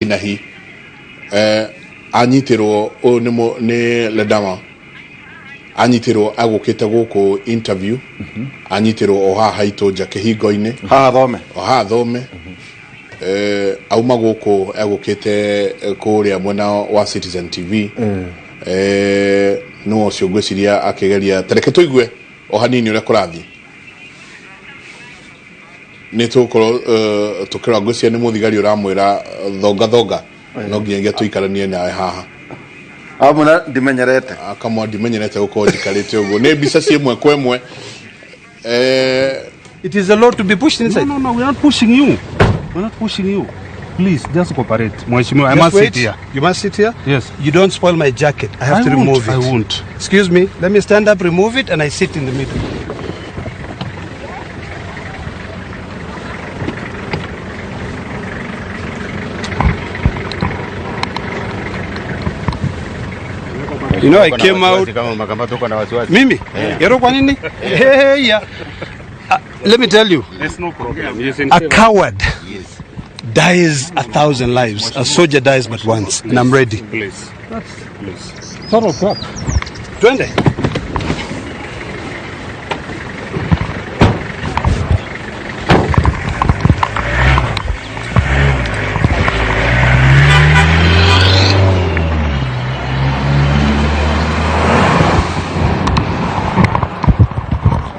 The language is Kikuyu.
Na hi anyitirwo ũyũ nĩ Ledama, anyitirwo agũkĩte gũkũ interview, anyitirwo o haha haitũ nja kĩhingo-inĩ. Haha thome. O haha thome. Auma gũkũ egũkĩte kũrĩa mwena wa Citizen TV. Nĩ ũcio ngwĩciria akĩgeria tareke tũigue o hanini ũrĩa kũrathiĩ. Nĩ tũgũkorwo tũkĩrora, ngwĩciria nĩ mũthigari ũramwĩra thonga thonga no nginyagia tũikaranie nawe haha. Amuna ndimenyerete. Akamwa ndimenyerete gũkorwo njikarĩte ũguo. Nĩ mbica ci ĩmwe kwa ĩmwe. It is a lot to be pushed inside. No, no, no, we're not pushing you. We're not pushing you. Please, just cooperate. Mheshimiwa, I Just must wait. sit here. You must sit here? Yes. You don't spoil my jacket. I have I to won't, remove it. I won't. Excuse me. Let me stand up, remove it, and I sit in the middle. You know, I came out. Mimi? Yero kwa nini? Hey, yeah. Let me tell you, There's no problem. Yes, in a favor. coward dies 1,000 lives. A soldier dies but once, and I'm ready. Please. Please. Total crap. Twende.